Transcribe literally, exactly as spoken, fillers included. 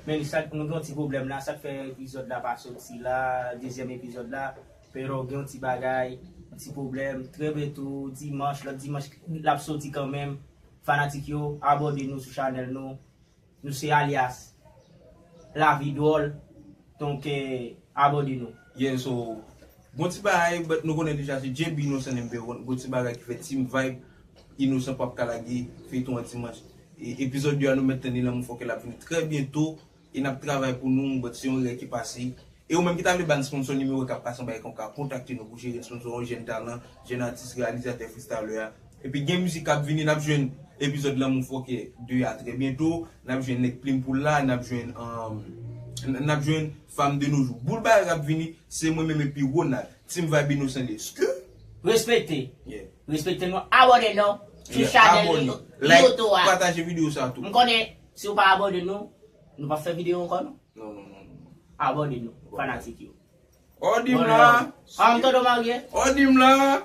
Men sa, nou gen yon ti pwoblèm la, sa k fè epizòd la pa soti la, dezyèm epizòd la. Pero gen yon ti bagay, yon ti pwoblèm. Trè byento, dimanch, lòt dimanch, l ap soti kanmenm. Fanatik yo, abòne nou sou chanèl nou. Nou se Alyas Lavi Dwòl. Donk, eh, abòne nou. Yeah, so, bon ti bagay, but nou konnen deja se J B Inosan number one. Bon ti bagay ki fè Team Vibe Inosan p ap ka lage feyton an dimanch. E epizòd de a nou mèt tann li nan Moufòkè, l ap vini trè byento. E n ap travay pou nou, but se yon rè ki pase. E ou menm ki ta vle ban sponsor, nimewo k ap pase anba ekran, w ka kontakte nou pou jere sponsor yon jèn talan, jèn atis, reyalizatè, freestyler a. Epi gen mizik k ap vini, n ap jwenn epizòd Lanmou Fòkè de a trè byento, n ap jwenn Nèg Plim Poul la, n ap jwenn, um, n ap jwenn Femme de nos jours. Boul bagay k ap vini, se mwen menm epi Ronald. Team Vibe Inosan li. Ske? Respekte. Yeah. Respekte nou. Abòne nou sou chanèl YouTube a. Like, pataje videyo sa tou. M konnen, si w pa abòne nou, nou p ap fè videyo ankò non. Non, non, non, non. Abòne nou, fanatik yo. Ò di m la. An m tande w marye. Ò di m la.